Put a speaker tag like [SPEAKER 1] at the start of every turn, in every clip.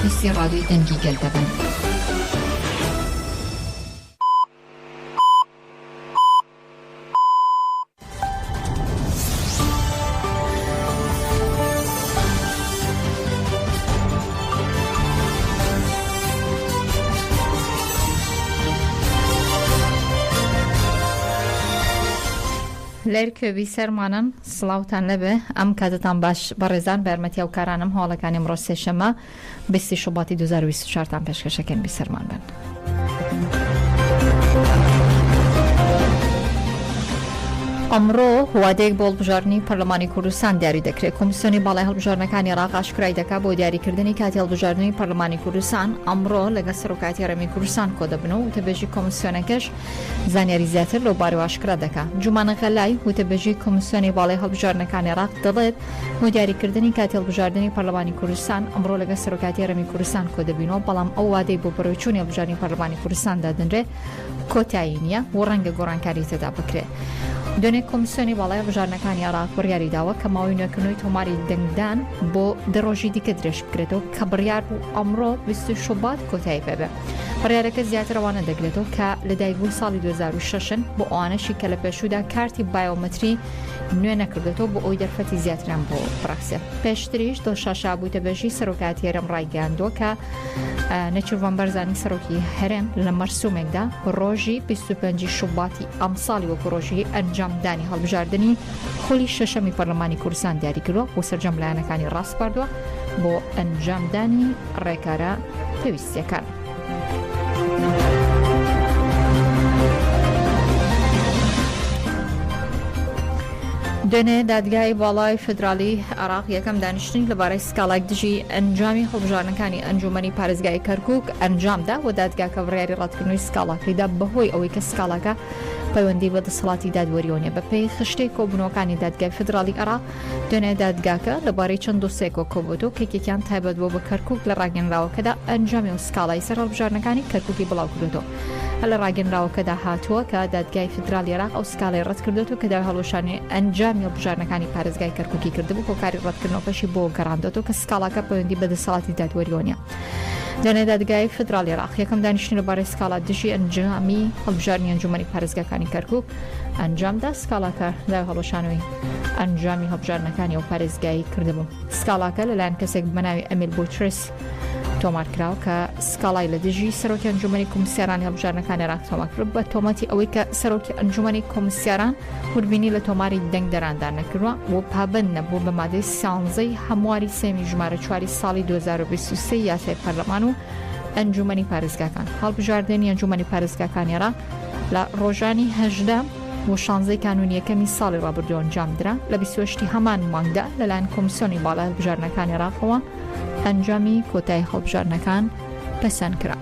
[SPEAKER 1] گوێبیستی ڕادیۆی دەنگی گەل دەبن. لەرکوێ بیسەرمانن سڵاوتان لەبێ ئەم کاتتان باش بەڕێزان بە یارمەتی هاوکارانم هەواڵەکانی ئەمڕۆ سێشەممە بیستی شوباتی 2024 تان پێشکەشەکەن بیسەرمان بن. ئەمڕۆ وادەیەک بۆ هەڵبژاردنی پەرلەمانی کوردستان دیاری دەکرێت کۆمیسیۆنی باڵای هەڵبژاردنەکانی عێراق ئاشکرای دەکات بۆ دیاریکردنی کاتی هەڵبژاردنی پەرلەمانی کوردستان ئەمڕۆ لەگەڵ سەرۆکایەتی هەرێمی کوردستان کۆدەبنەوە وتەبێژی کۆمیسیۆنەکەش زانیاری زیاتر لەو بارەوە ئاشکرا دەکا. جومانە غەلای، وتەبێژی کۆمیسیۆنی باڵای هەڵبژاردنەکانی عێراق دەڵێت، بۆ دیاریکردنی کاتی هەڵبژاردنی پەرلەمانی کوردستان، ئەمڕۆ لەگەڵ سەرۆکایەتی هەرێمی کوردستان کۆدەبینەوە، بەڵام ئەو وادەی بۆ بەڕێوەچوونی هەڵبژاردنی پەرلەمانی کوردستان دادەنرێ کۆتایی نییە و ڕەنگە گۆڕانکاری تێدا بکرێ. دوێنێ کۆمیسیۆنی باڵای هەڵبژاردنەکانی عێراق بڕیاری داوە کە ماوەی نوێکردنەوەی تۆماری دەنگدان بۆ دە ڕۆژی دیکە درێژ بکرێتەوە کە بڕیار بوو ئەمڕۆ 20 شوبات کۆتایی پێبێ. بڕیارەکە زیاتر ئەوانە دەگرێتەوە کە لەدایکبووی ساڵی 2006 ن بۆ ئەوانەشی کە لە پێشوودا کارتی بایۆمەتری نوێ نەکردێتەوە بۆ ئەوی دەرفەتی زیاتریان بۆ بڕەخسێ. پێشتریش دڵشاد شابوو وتەبێژی سەرۆکایەتی هەرێم ڕایگەیاندووە کە نێچیرڤان بارزانی سەرۆکی هەرێم لە مەرسومێکدا ڕۆژی 25 شوباتی ئەمساڵی وەکو ڕۆژی ئەنجامدانی هەڵبژاردنی خولی شەشەمی پەرلەمانی کوردستان دیاریکردووە و سەرجەم لایەنەکانی ڕاسپاردووە بۆ ئەنجامدانی ڕێکارە پێویستیەکان. دوێنێ دادگای باڵای فیدراڵی عێراق یەکەم دانیشتنی لەبارەی سکاڵایەک دژی ئەنجامی هەڵبژاردنەکانی ئەنجومەنی پارێزگای کەرکوک ئەنجامدا و دادگاکە بڕیاری ڕەتکردنەوەی سکاڵاکەیدا بەهۆی ئەوەی کە سکاڵاکە پەیوەندی بە دەسەڵاتی دادوەریەوە نیە بەپێی خشتەی کۆبوونەوەکانی دادگای فیدراڵی عێراق دوێنێ دادگاکە لەبارەی چەند دۆسێکەوە کۆبووەوە کە یەکێکیان تایبەت بووە بە کەرکوک لە ڕاگەنراوەکەدا ئەنجامی و سکاڵای سەر هەڵبژاردنەکانی کەرکوکی بڵاوکردووەتەوە. هەر لە ڕاگەنراوەکەدا هاتووە کە دادگای فیدراڵی عێراق ئەو سکاڵای ڕەتکردووەتەوە کە داوای هەڵوەشانەوەی ئەنجامی هەڵبژاردنەکانی پارێزگای کەرکوکی کردبوو، هۆکاری ڕەتکردنەوەکەشی بۆ گەڕاندووەتەوە کە سکاڵاکە پەیوەندی بە دەسەڵاتی دادوەریەوە نییە. دوێنێ دادگای فیدراڵی عێراق یەکەم دانیشتنی لەبارەی سکاڵا دژی ئەنجامی هەڵبژاردنی ئەنجومەنی پارێزگاکانی کەرکوک ئەنجامدا، سکاڵاکە داوای هەڵوەشانەوەی ئەنجامی هەڵبژاردنەکانی ئەو پارێزگای کردبوو. سکاڵاکە لەلایەن کەسێک بەناوی ئەمیل بوترس تۆمار کراوە کە سکاڵای لە دژی سەرۆکی ئەنجومەنی کۆمسیارانی هەڵبژاردنەکانی عێراق تۆمار کرد بە تۆمەتی ئەوەی کە سەرۆکی ئەنجومەنی کۆمسیاران وردبینی لە تۆماری دەنگدەراندا نەکردووە و پابەند نەبووە بە مادەی سیانزەی هەمواری سێمی ژمارە چواری ساڵی 2023 یاسای پەرلەمان و ئەنجومەنی پارێزگاکان. هەڵبژاردنی ئەنجومەنی پارێزگاکانی عێراق لە ڕۆژانی 18 و شانزەی کانوونی یەکەمی ساڵی ڕابردوو ئەنجامدرا، لە 28 ی هەمان مانگدا لەلایەن کۆمیسیۆنی باڵای هەڵبژاردنەکانی عێراقەوە ئەنجامی کۆتایی هەڵبژاردنەکان پەسەند کرا.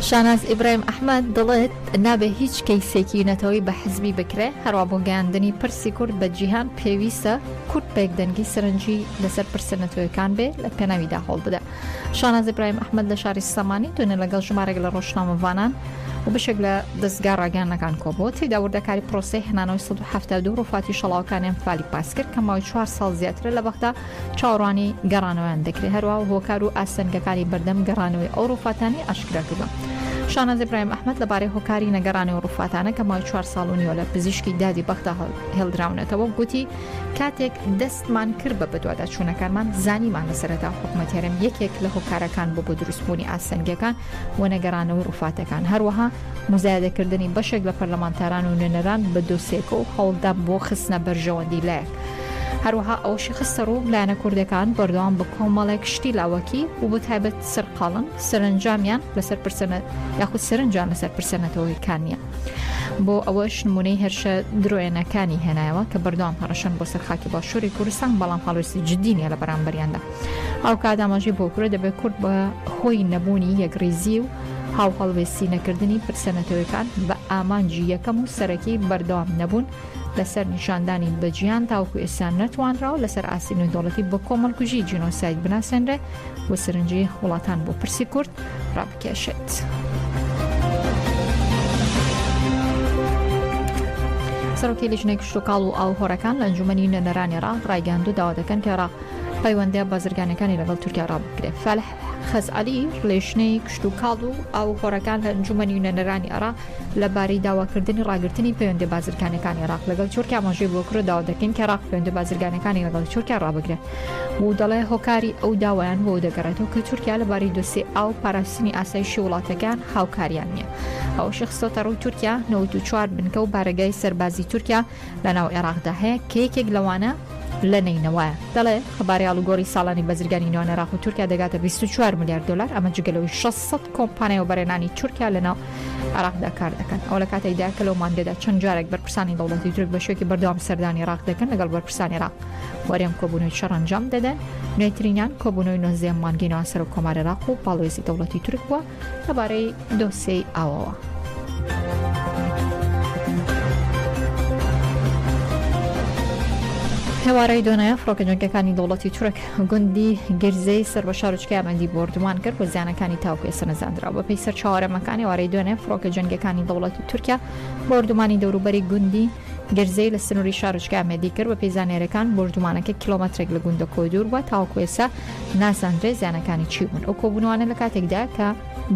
[SPEAKER 1] شاناز ئیبراهیم ئەحمەد دەڵێت نابێ هیچ کەیسێکی نەتەوەی بە حزبی بکرێ، هەروا بۆ گەیاندنی پرسی کورد بە جیهان پێویستە کورد بە یەکدەنگی سەرنجی لەسەر پرسە نەتەوەیەکان بێ لە پێناویدا هەوڵ بدە. شاناز ئیبراهیم ئەحمەد لە شاری سلێمانی دوێنێ لەگەڵ ژمارێک لە ڕۆژنامەڤانان و بەشێک لە دەزگا ڕاگەیاندنەکان کۆبووە تێیدا وردەکاری پرۆسەی هێنانەوەی 172 ڕووفاتی شەڵاوەکانی ئەنفالی باس کرد کە ماوەی چوار ساڵ زیاترە لە بەغدا چاوەڕوانی گەڕانەوەیان دەکرێت هەروەها هۆکار و ئاستەنگەکانی بەردەم گەڕانەوەی ئەو ڕووفاتانەی ئاشکرا کردووە. شاناز ئیبراهیم ئەحمەد لەبارەی هۆکاری نەگەڕانەوەی ڕووفاتانە کە ماوەی چوار ساڵ و نیوە لە پزیشکی دادی بەغدا هێڵدراونەتەوە گوتی کاتێک دەستمان کرد بە بەدواداچوونەکانمان زانیمان لە سەرەتا حکومەتی هەرێم یەکێک لە هۆکارەکان بۆ بۆ دروستبوونی ئاستەنگیەکان و نەگەڕانەوەی ڕوفاتەکان هەروەها موزایەدەکردنی بەشێک لە پەرلەمانتاران و نوێنەران بە دۆسێکە و هەوڵدان بۆ خستنە بەرژەوەندی لایەک. هەروەها ئەوەشی خستە ڕوو لایەنە کوردەکان بەردەوام بە کۆمەڵێک شتی لاوەکی و بە تایبەت سەرقاڵن سەرەنجامیان لەسەر پرسە یاخود سەرنجیان لەسەر پرسە نەتەوەیەکان نییە. بۆ ئەوەش نمونەی هێرشە درۆیەنەکانی هێنایەوە کە بەردەوام هەڕەشەن بۆ سەر خاکی باشووری کوردستان بەڵام هەڵوێستی جددی نییە لە بەرامبەریاندا. هاوکات ئاماژەی بۆ کرد دەبێت کورد بە هۆی نەبوونی یەکڕیزی و هاوهەڵوێستی نەکردنی پرسە نەتەوەیەکان بە ئامانجی یەکەم و سەرەکی بەردەوام نەبوون لەسەر نیشاندانی بە جیهان تاوەکو ئێستا نەتوانراوە لەسەر ئاستی نێودەوڵەتی بە کۆمەڵکوژی جینۆساید بناسێنرێ و سەرنجی وڵاتان بۆ پرسی کورد ڕابکێشێت. سەرۆکی لیژنەی کشتوکاڵ و ئاو هۆرەکان لە ئەنجومەنی نوێنەرانی عێراق ڕایگەیاند و داوا دەکەن کە عێراق پەیوەندییە بازرگانیەکانی لەگەڵ تورکیا ڕابگرێت. فالح خەزعەلی لیژنەی کشتوکاڵ و ئاو هۆرەکان لە ئەنجومەنی نوێنەرانی عێراق لەبارەی داواکردنی ڕاگرتنی پەیوەندیە بازرگانیەکانی عێراق لەگەڵ تورکیا ئاماژەی بۆ کرد داوا دەکەین کە عێراق پەیوەندیە بازرگانیەکانی لەگەڵ تورکیا ڕابگرێت و دەڵێ هۆکاری ئەو داوایان بۆ دەگەڕێتەوە کە تورکیا لەبارەی دۆسیەی ئاو پاراستنی ئاسایشی وڵاتەکەیان هاوکاریان نییە. ئەوەشی خستۆتەڕوو تورکیا 94 بنکە و بارەگای سەربازی تورکیا لەناو عێراقدا هەیە کە یەکێک لەوانە لە نەینەوایە. دەڵێ، قەبارەی ئاڵوگۆڕی ساڵانی بازرگانی نێوان عێراق و تورکیا دەگاتە 24 ملیار دۆلار، ئەمە جگە لەوەی 600 کۆمپانیای وەبەرهێنانی تورکیا لەناو عێراقدا کار دەکەن. ئەوە لە کاتێکدایە کە لەو مانگەدا چەند جارێک بەرپرسانی دەوڵەتی تورک بە شێوەیەکی بەردەوام سەردانی عێراق دەکەن لەگەڵ بەرپرسانی عێراق و هەرێم کۆبوونەوەی شەڕ ئەنجام دەدەن. نوێترینیان کۆبوونەوەی نۆزدەیەم مانگی نێوان سەرۆک کۆماری عێراق و باڵوێزی دەوڵەتی تورک بووە لەبارەی دۆسێی ئاوەوە. هێوارەی دۆنایە فڕۆکە جەنگەکانی دەوڵەتی تورک گوندی گرزەی سەر بە شارۆچکەی ئامەدی بۆردومان کرد و زیانەکانی تاوەکو ئێستا نەزاندراوە. بەپێی سەرچاوە هەرێمەکان ئێوارەی دوێنێ فڕۆکە جەنگەکانی دەوڵەتی تورکیا بۆردومانی دەوروبەری گوندی گرزەی لە سنووری شارۆچکەی ئامێدی کرد. بەپێی زانیاریەکان بۆردومانەکە کیلۆمەترێک لە گوندەکەوە دوور بووە. تاوەکو ئێستا نازانرێت زیانەکانی چی بوون. ئەو کۆبوونەوانە لە کاتێکدایە کە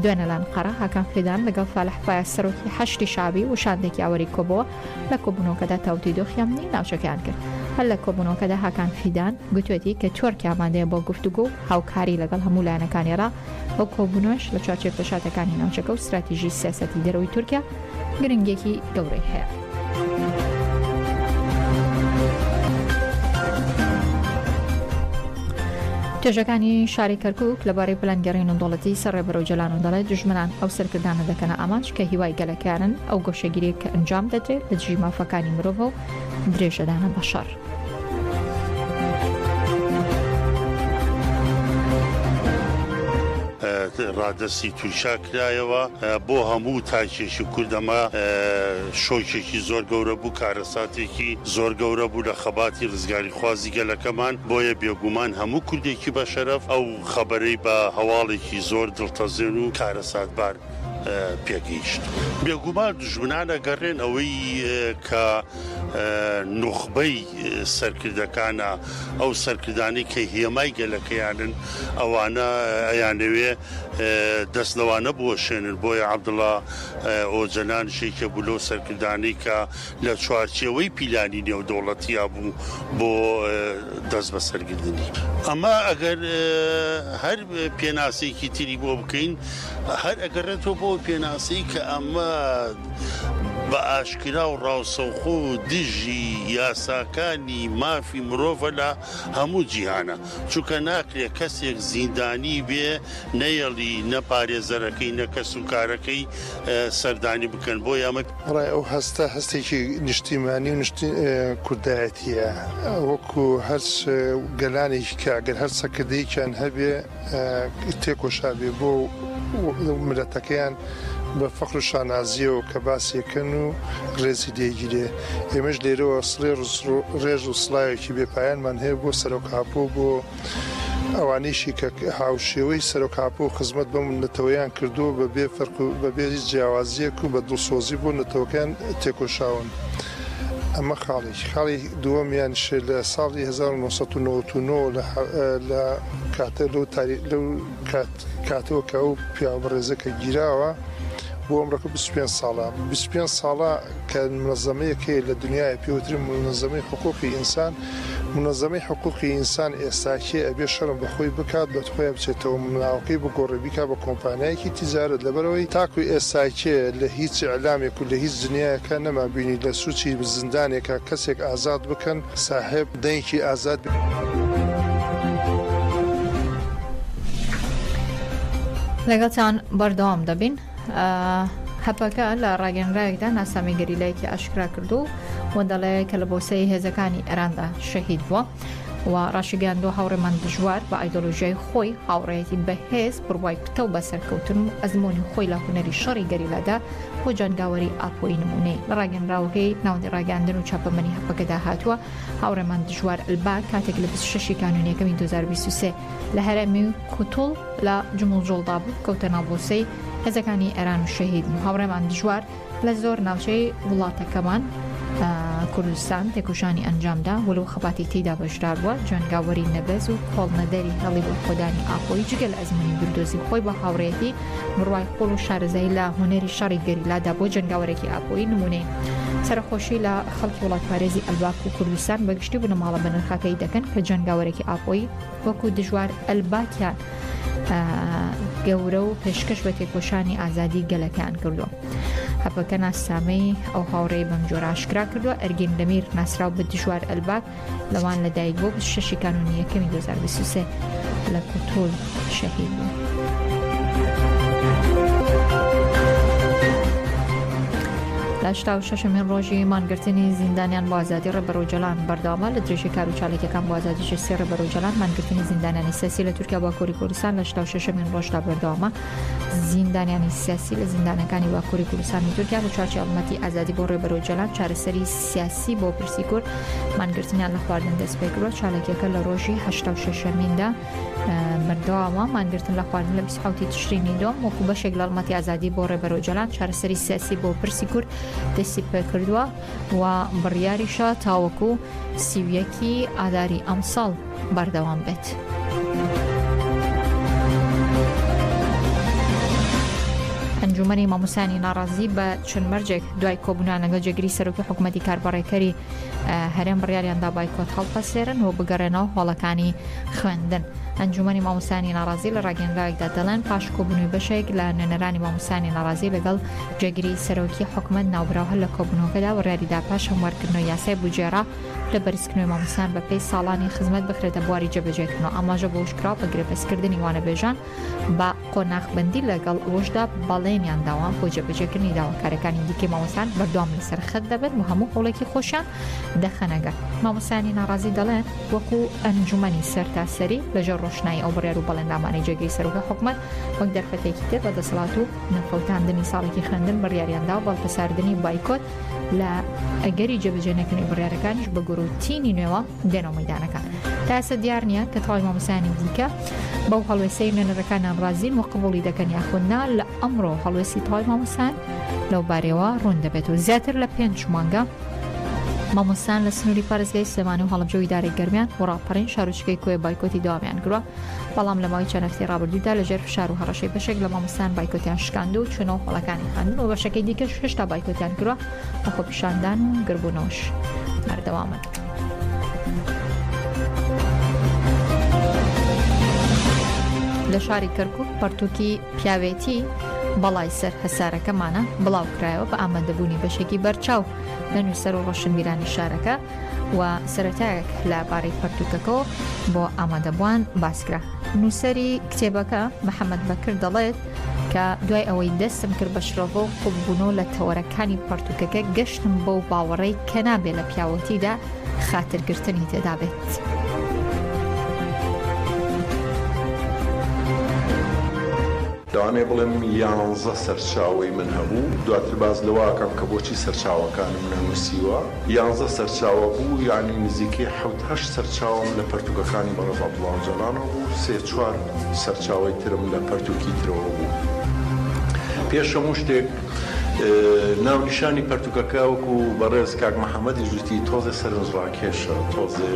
[SPEAKER 1] دوێنێ لە ئەنقەرە هاکان فیدان لەگەڵ فالح فایەق سەرۆکی حەشدی شەعبی و شاندێکی یاوەری کۆبۆوە. لە کۆبوونەوەکەدا تاوتوێی دۆخی ئەمنی ناوچەکەیان کرد. هەر لە کۆبوونەوەکەدا هاکان فیدان گوتوێتی کە تورکیا ئامادەیە بۆ گفتوگۆ و هاوکاری لەگەڵ هەموو لایەنەکانی عێراق، ئەو کۆبوونەوەش لە چوارچێوەی پێشهاتەکانی ناوچەکە و ستراتیژی سیاسەتی دەرەوەی تورکیا گرنگییەکی گەورەی هەیە. توێژەکانی شاری کەرکک لەبارەی پلانگێڕی نێودەوڵەتی سەر ڕێبەر ئۆجەلان و دەڵێت دوژمنان ئەو سەرکردانە دەکەنە ئامانج کە هیوای گەلەکەیانن ئەو گۆشەگیریە کە ئەنجام دەدرێت لە دژی مافەکانی مرۆڤە و درێژەدانە بە شەڕ.
[SPEAKER 2] ڕادەستی تورکیا کرایەوە بۆ هەموو تاکێکی کورد ئەمە شۆکێکی زۆر گەورە بوو کارەساتێکی زۆر گەورە بوو لە خەباتی ڕزگاریخوازی گەلەکەمان بۆیە بێگومان هەموو کوردێکی بەشەرەف ئەو خەبەرەی بە هەواڵێکی زۆر دڵتەزێن و کارەساتبار پێگەیشت. بێگومان دوژمنان ئەگەڕێن ئەوەی کە نوخبەی سەرکردەکانە، ئەو سەرکردانەی کە هێمای گەلەکەیانن، ئەوانە ئەیانەوێ دەست لەوانە بوەشێنن، بۆیە عەبدوڵا ئۆجەلانیش یەکێ بوو لەو سەرکردانەی کە لە چوارچێوەی پیلانی نێودەوڵەتیا بوو بۆ دەست بەسەرگردنی. ئەمە ئەگەر هەر پێناسەیەکی تری بۆ بکەین هەر ئەگەڕێتەوە بۆ پێناسەی کە ئەمە بە ئاشکرا و ڕاوسەوخۆ و دژی یاساکانی مافی مرۆڤە لە هەموو جیهانە چونکە ناکرێت کەسێک زیندانی بێ نەیەڵی نە پارێزەرەکەی نە کەس و کارەکەی سەردانی بکەن بۆیە ئەمە.
[SPEAKER 3] بەڕای ئەو هەستە هەستێکی نیشتیمانی و کوردایەتیە وەکو هەر گەلانێکی کە گەر هەر سەکردەیەکیان هەبێ تێکۆشابێ بۆ ملەتەکەیان بە فەخر و شانازیەوە کە باسیەکەن و ڕێزی لێگیرێ ئێمەش لێرەوە سڵێ ڕێز و سڵاوێکی بێ پایانمان هەیە بۆ سەرۆک ئاپۆ بۆ ئەوانەیشی کە هاوشێوەی سەرۆک ئاپۆ خزمەت بەم نەتەوەیان کردووە بە بێ فەرق و بە بێ هیچ جیاوازییەک و بە دڵسۆزی بۆ نەتەوەکەیان تێکۆشاون. ئەمە خاڵێکی. خاڵی دووەمیانیش لە ساڵی 1999 لە لە کاتە لەو تاری لەو کات کاتەوە کە ئەو پیاوە بەڕێزە کە گیراوە بۆ ئەمڕۆکە 25 ساڵە 25 ساڵە کە منەزەمەیەک هەیە لە دنیایە پێوترێ منەزەمەی حقوقی ئینسان مونەزەمەی حقوقی ئینسان ئێستاکێ ئەبێ شەرم بە خۆی بکات بە خۆیا بچێتەوە ناوەکەی بگۆڕێ بیکا بە کۆمپانیایەکی تیجارەت لەبەرئەوەی تاکو ئێستاکێ لە هیچ ئیعلامێک و لە هیچ دنیایەکا نەمان بینی لە سوچی زیندانێکا کەسێک ئازاد بکەن ساحێب دەنگێکی ئازاد بێ.
[SPEAKER 1] لەگەڵتان بەردەوام دەبین. هەپەکە لە ڕاگەنراوێکدا ناسنامەی گەریلایەکی ئاشکرا کردو و دەڵێ کە لە بۆسەی هێزەکانی ئێراندا شەهید بووە و ڕاشیگەیاندووە هاوڕێمان دژوار بە ئایدۆلۆژیای خۆی هاوڕێیەتی بەهێز بڕوای پتەو بە سەرکەوتن و ئەزموونی خۆی لە هونەری شەڕی گەریلادا بۆ جەنگاوەری ئاپۆیی نموونەی لە ڕاگەنراوەکەی ناوەندی ڕاگەیاندن و چاپەمەنی هەپەکەدا هاتووە هاوڕێمان دژوار ئەلبا کاتێک لە 26 کانوونی یەکەمی 2023 لە هەرێمی کوتوڵ لە جموجۆڵدا بوو، کەوتە ناو بۆسەی هێزەکانی ئێران و شەهید بوو. هاوڕێمان دژوار لە زۆر ناوچەی وڵاتەکەمان کوردستان تێکۆشانی ئەنجامدا و لەو خەباتی تێیدا بەشدار بووە، جەنگاوەری نەبەز و کۆڵنەدەری هێڵی بەرخۆدانی ئاپۆیی جگە لە ئەزموونی بیردۆزی خۆی بە هاوڕێیەتی بڕوای قوڵ و شارەزایی لە هونەری شەڕی گەریلادا بۆ جەنگاوەرێکی ئاپۆیی نموونەی سەرەخۆشی لە خەڵکی وڵاتپارێزی ئەلباک و کوردستان بەگشتی بنەماڵە بەنرخەکەی دەکەن کە جەنگاوەرێکی ئاپۆیی وەکو دژوار ئەلباکیان گەورە و پێشکەش بە تێکۆشانی ئازادی گەلەکەیان کردووە. هەپەکە ناسنامەی ئەو هاوڕێی بەم جۆرە ئاشکرا کردووە، ئەرگین دەمیر ناسراو بە دژوار ئەلباک لە وان لەدایک بووە، 26 کانوونی یەکەمی 2023 لە کوتوڵ شەهید بوو. لە 86مین ڕۆژی مانگرتنی زیندانیان بۆ ئازادی ڕێبەر ئۆجەلان بەردەوامە لە درێژەی کار و چالاکیەکان بۆ ئازادی جەستەی ڕێبەر ئۆجەلان مانگرتنی زیندانیانی سیاسی لە تورکیا باکووری کوردستان لە 86مین ڕۆژدا بەردەوامە زیندانیانی سیاسی لە زیندانەکانی باکووری کوردستانی تورکیا لە چوارچێوەی هەڵمەتی ئازادی بۆ ڕێبەر ئۆجەلان چارەسەری سیاسی بۆ پرسی کورد مانگرتنیان لە خواردن دەست پێکردووە چالاکیەکە لە ڕۆژی 86میندا بەردەوامە مانگرتن لە خواردن لە 27 تشرینی دووەم وەکو بەشێک لە هەڵمەتی ئازادی بۆ ڕێبەر ئۆجەلان چارەسەری سیاسی بۆ پرسی کورد دەستی پێکردووە و بڕیاریشە تاوەکو 31 ئاداری ئەمساڵ بەردەوام بێت. ئەنجومەنی مامۆستایانی ناڕازی بە چەند مەرجێک دوای کۆبوونان لەگەڵ جێگری سەرۆکی حکوومەتی کاربەڕێکەری هەرێم بڕیاریاندا بایکۆت هەڵپەسێرن و بگەڕێنەوە هۆڵەکانی خوێندن. ئەنجومەنی مامۆستایانی ناڕازی لە ڕاگەیەنراوێکدا دەڵێن پاش کۆبوونەوەی بەشێک لە نوێنەرانی مامۆستایانی ناڕازی لەگەڵ جێگری سەرۆکی حکومەت ناوبراو هەر لە کۆبوونەوەکەدا بڕیاریدا پاش هەموارکردنەوەی یاسای بودجێ پلە بەرزکردنەوەی مامۆستایان بەپێی ساڵانی خزمەت بخرێتە بواری جێبەجێکردنەوە ئاماژە بەوەشکراوە بە گرێبەستکردنی وانەبێژان بە قۆناغبەندی لەگەڵ ئەوەشدا بەڵێنیان داوە بۆ جێبەجێکردنی داواکاریەکانی دیکەی مامۆستایان بەردەوام لەسەر خەت دەبن و هەموو هەوڵێکی خۆشیان دەخەنەگەڕ. مامۆستایانی ناڕازی دەڵێن، وەکو ئەنجومەنی سەرتاسەری لەژێر ڕۆشنایی ئەو بڕیار و بەڵێننامانەی جێگری سەرۆکی حکومەت وەک دەرفەتێکی تر بە دەسەڵات و نەفەوتاندنی ساڵێکی خوێندن بڕیاریان داوە بە هەڵپەساردنی بایکۆت لە ئەگەری جێبەجێ نەکردنی بڕیارەکانیش بە گوڕوتینی نوێوە دێنەوە مەیدانەکان. تا ئێستا دیار نییە کە تەواوی مامۆستایانی دیکە بەو هەڵوێستەی نوێنەرەکانیان ڕازین و قبوڵی دەکەن یاخود نا، لە ئەمڕۆ هەڵوێستی تەواوی مامۆستایان لەو بارەیەوە ڕوون دەبێتەوە. زیاتر لە پێنج مانگە مامۆستایان لە سنووری پارێزگای سلێمانی و هەڵەبجە و ئیدارەی گەرمیان و ڕاپەڕین شارۆچکەی کۆیە بایکۆتی دەوامیان کردووە، بەڵام لە ماوەی چەند هەفتەی ڕابردوودا لەژێر فشار و هەڕەشەی بەشێک لە مامۆستایان بایکۆتیان شکاندووە و چوونەوە هۆڵەکانی خوێندن و بەشەکەی دیکەش هێشتا بایکۆتیان کردووە و خۆپیشاندان و گربوونەوەش بەردەوامن. لە شاری کەرکک پەرتوکی پیاوێتی بەڵای سەر هەسارەکەمانە بڵاوکرایەوە بە ئامادەبوونی بەشێکی بەرچاو لە نووسەر و ڕۆشنبیرانی شارەکە و سەرەتایەک لە بارەی پەرتوکەکەوە بۆ ئامادەبووان باسکرا. نووسەری کتێبەکە محەمەد بەکر دەڵێت کە دوای ئەوەی دەستم کرد بە شرۆڤە و قوڵبوونەوە لە تەوەرەکانی پەرتوکەکە گەشتم بەو باوەڕەی کە نابێ لە پیاوەتیدا خاترگرتنی تێدا بێت.
[SPEAKER 4] لەوانەیە بڵێم یانزە سەرچاوەی من هەبوو، دواتر باس لەوە ئەکەم کە بۆچی سەرچاوەکانم نەنووسیوە. یانزە سەرچاوە بوو، یانی نزیکەی حەوت هەشت سەرچاوەم لە پەرتووکەکانی بەڕێز عەبدوڵا ئۆجالانەوە بوو، سێ چوار سەرچاوەی ترم لە پەرتووکی ترەوە بوو. پێش هەموو شتێک ناونیشانی پەرتووکەکە وەکوو بەڕێز کاک محەمەدیش وتی تۆزێ سەرنجڕاکێشە، تۆزێ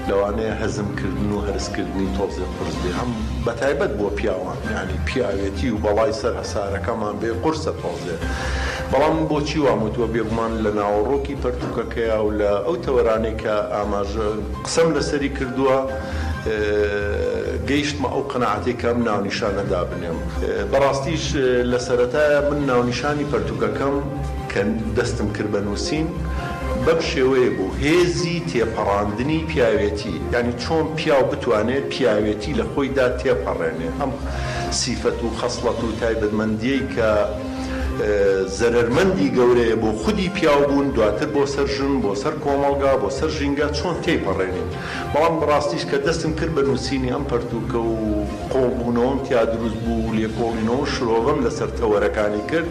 [SPEAKER 4] لەوانەیە هەزمکردن و هەرسکردنی تۆزێ قورس بێ، هەم بەتایبەت بۆ پیاوان. یانی پیاوێتی و بەڵای سەر هەسارەکەمان بێ قورسە تۆزێ. بەڵام من بۆچی وام وتووە بێگومان لە ناوەڕۆکی پەرتووکەکەیا و لە ئەو تەوەرانەی کە ئاماژە قسەم لەسەری کردووە گەیشتمە ئەو قەناعەتەی کە ئەم ناونیشانە دابنێم. بەڕاستیش لە سەرەتایا من ناونیشانی پەرتووکەکەم کە دەستم کرد بە نووسین بەم شێوەیە بوو، هێزی تێپەڕاندنی پیاوێتی، یانی چۆن پیاو بتوانێ پیاوێتی لە خۆیدا تێپەڕێنێ، ئەم سیفەت و خەسڵەت و تایبەتمەندییەی کە زەرەرمەندی گەورەیە بۆ خودی پیاو بوون، دواتر بۆ سەر ژن، بۆ سەر کۆمەڵگا، بۆ سەر ژینگە، چۆن تێیپەڕێنین. بەڵام ڕاستیش کە دەستم کرد بە نووسینی ئەم پەرتووکە و قووڵبوونەوەم تیا دروست بوو و لێکۆڵینەوە و شرۆڤەم لەسەر تەوەرەکانی کرد،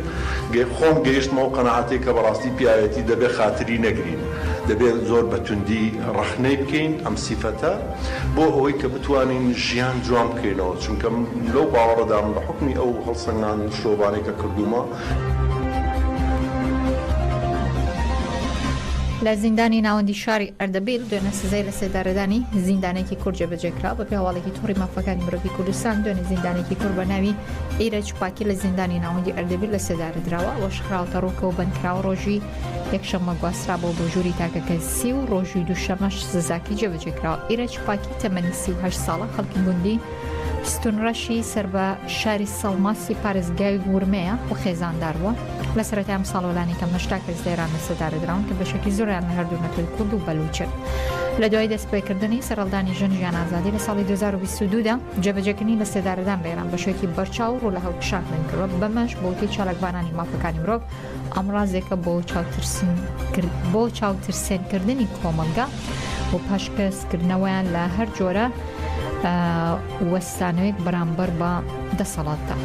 [SPEAKER 4] خۆم گەیشتمە ئەو قەناعەتەی کە بەڕاستی پیاوێتی دەبێ خاتری نەگرین، دەبێ زۆر بە توندی ڕەخنەی بکەین ئەم سیفەتە بۆ ئەوەی کە بتوانین ژیان جوان بکەینەوە، چونکە من لەو باوەڕەدام بە حوکمی ئەو هەڵسەنگاندن و شرۆڤانەی کە کردوومە.
[SPEAKER 1] لە زیندانی ناوەندی شاری ئەردەبیل دوێنێ سزای لەسێدارەدانی زیندانێکی کورد جێبەجێکرا. بەپێی هەواڵێکی تۆڕی مافەکانی مرۆڤی کوردستان دوێنێ زیندانێکی کورد بە ناوی ئیرەج پاکی لە زیندانی ناوەندی ئەردەبیل لە سێدارە دراوە. ئەوەش خراوەتە ڕوو کە و بەندکراوە ڕۆژی یەکشەممە گواسترابەوە بۆ ژووری تاکەکەسی و ڕۆژی دووشەمەش سزاکەی جێبەجێکراوە. ئیرەج پاکی تەمەنی 38 ساڵە خەڵکی گوندی ستونڕەشی سەر بە شاری سەڵماسی پارێزگای ورمێیە و خێزاندار بووە. لە سەرەتای ئەمساڵەوە لانیکەم 80 کەس لە ئێران لە سێدارە دراون کە بەشێکی زۆریان لە هەردوو نەتەوەی کورد و بەلووچن. لە دوای دەستپێکردنی سەرهەڵدانی ژن ژیان ئازادی لە ساڵی 2022 دا، جێبەجێکردنی لەسێدارەدان لە ئێران بە شێوەیەکی بەرچاو ڕوو لە هەڵکشاندن کردووە، بەمەش بە وتەی چالاکڤانانی مافەکانی مرۆڤ ئامڕازێکە بۆ بۆ چاوترسێنکردنی کۆمەڵگا و پاشگەزکردنەوەیان لە هەر جۆرە وەستانەوەیەک بەرامبەر بە دەسەڵاتدا.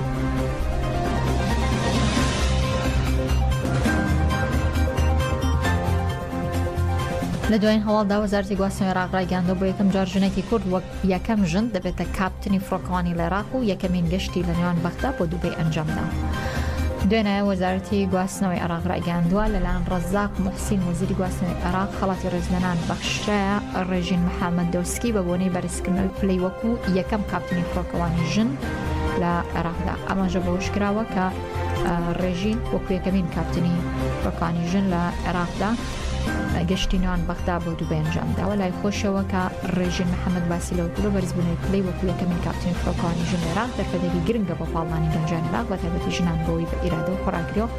[SPEAKER 1] لە دوایین هەواڵدا وەزارەتی گواستنەوەی عێراق ڕایگەیاندووە بۆ یەکەم جار ژنێکی کورد وەک یەکەم ژن دەبێتە کاپتنی فڕۆکەوانی لە عێراق و یەکەمین گەشتی لە نێوان بەغدا بۆ دوبەی ئەنجامدا. دوێنێ وەزارەتی گواستنەوەی عێراق ڕایگەیاندووە لەلایەن ڕەزاق موحسین وەزیری گواستنەوەی عێراق خەڵاتی ڕێزلێنان بەخشرایە ڕێژین محەمەد دۆسکی بە بۆنەی بەرزکردنەوەی پلەی وەکو یەکەم کاپتنی فڕۆکەوانی ژن لە عێراقدا. ئاماژە بەوەشکراوە کە ڕێژین وەکو یەکەمین کاپتنی فڕۆکەوانی ژن لە عێراقدا گەشتی نێوان بەغدا بۆ دوبەی ئەنجامداوە. لای خۆشیەوە کە ڕێژین محەمەد باسی لەوە کردووە بەرزبوونەوەی پلەی وەکو یەکەمین کاپتنی فڕۆکەوانی ژن لە عێراق دەرفەتێکی گرنگە بۆ پاڵنانی گەنجانی عێراق بەتایبەتی ژنان بۆ ئەوەی بە ئیرادە و خۆڕاگریەوە.